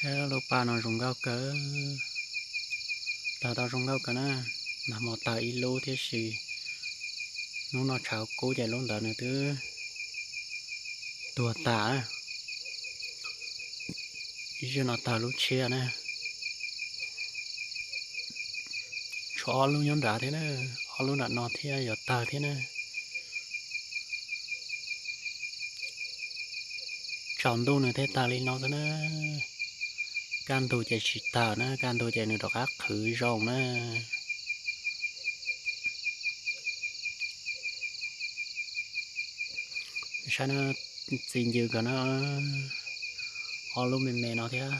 Lub paj no zoo nkauj kawg, tawg tau zoo nkauj kawg na. Nag hmo tawg ib lub thiab, sis hnub no tshav kub ces lub ntawd nws twb tuag tas. Ib zaug no tawg lub tshiab na. Tshuav ob lub nyob nrad thiab na, ob lub nram no thiab yuav tawg thiab na. Tsaus ntuj nws thiaj tawg li no xwb na. Kaj ntug ces tsis tawg na, kaj ntug ces nws rov qab qhwv zoo na. Saib na, txi ncw kawg na, ob lub me me no thiab.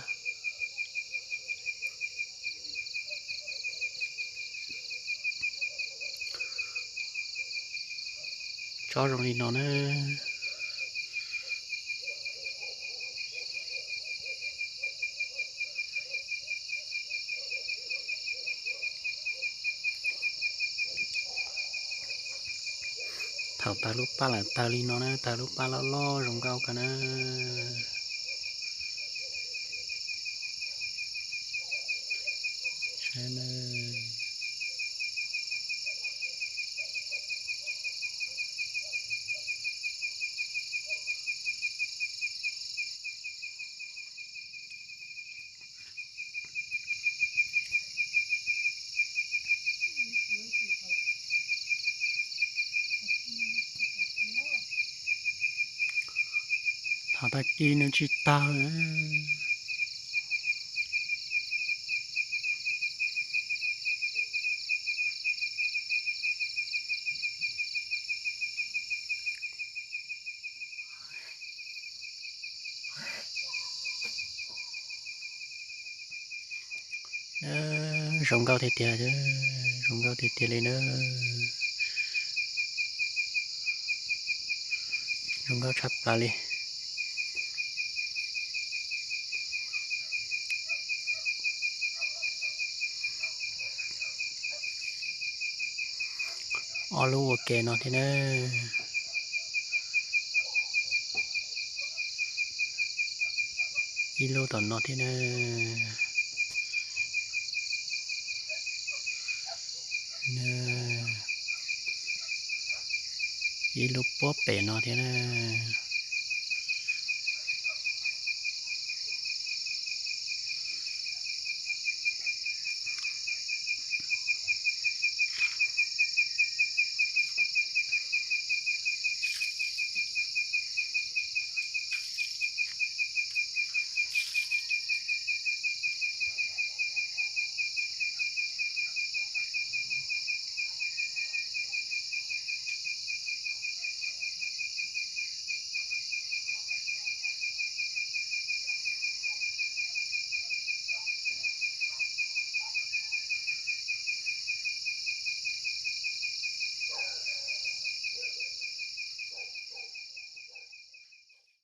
Tsob zoo li no na. Thaum tawg lub paj lawm tawg li no na, tawg lub paj loj loj zoo nkauj kawg na. Thaum tag kis nws tsis tawg. Zoo nkauj tiag tiag, zoo nkauj tiag tiag li na. Zoo nkauj tshaj plaws li. Ob lub ua ke no thiab na. Ib lub tom no thiab na. Ib lub puab pem no thiab na.